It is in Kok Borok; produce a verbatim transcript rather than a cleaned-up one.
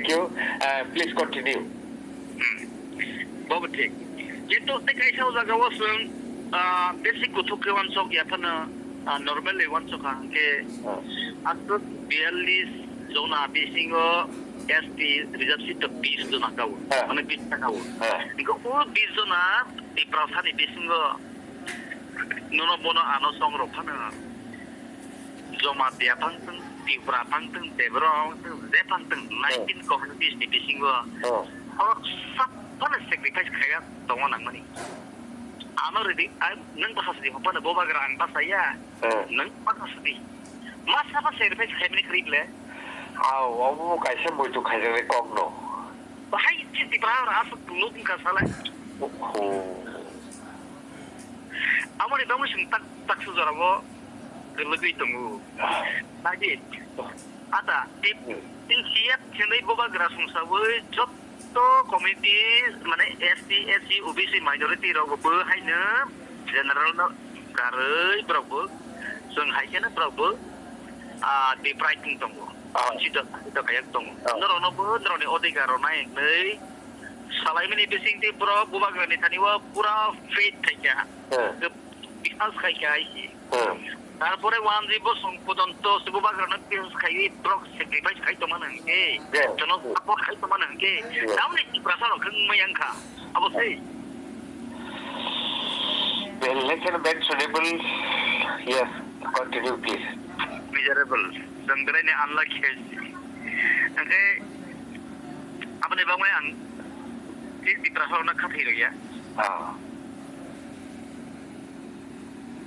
You, uh, please continue. Hmm. Bobo thik. Kintu tei kaisa o jaga o chwng, ah, basic kuthuk khe wansok ya phano, ah, normal le wansok ha hwnkhe Hmm. aswk biyallis jona bisingo S T reserve seat to bis jona kawo. Hmm. Mane bis ta kawo. Hmm. Hwnkhe o bis jona Tiprasani bisingo nono bono ano songrok phano. Jamatia phangtwng, Tripura phangtwng, Debra phangtwng, je phangtwng, nineteen communities ni bisingo Oh. Hor saphano sacrifice khaiya tongma nangmani. Ano ridi, ai, nwng bwkha sidi hophano bobagra ang bachaya. Hmm. Nwng bwkha sidi. Masa ba sacrifice khaimani khrip le. Au, obo kaisa muitu khaijaknai kokno. Bahai chini Tripura ora aswk luk wngkha salai. Oho. Amoni bagwi chwng tak, tak sujorabo kwlwgwi tongo. Nadi, ata, tip, tip siyat khenwi bobagra songsawi jotto community, mane S T, S C, O B C minority rokbo haino general no karwi borokbo chwng hai kheno borokbo, ah, deprived wng tongo. Ah. Wanchito, wanchito khayak tongo. Ah. Norokno bo norokni odhikar rwnai hinwi salaimani bisingtwi borok bubagrani thani o pura faith khaikha. Hmm. Biswas khaikha hai se. Hmm. Tarpore wanji bosong pojonto se bubagrano biswas khaiwi borok sacrifice khai tongmani hwnkhe. Yeah. Jono support khai tongmani hwnkhe. Yeah. Tamni Tiprasa rok wngmaya wngkha. Abo se. Well, listen back suitable. Yes, continue, please. Miserable. Jwng belai ni unlucky. Hwnkhe, aboni bagwi ang Tiprasa rokno khathai rwya. Ah.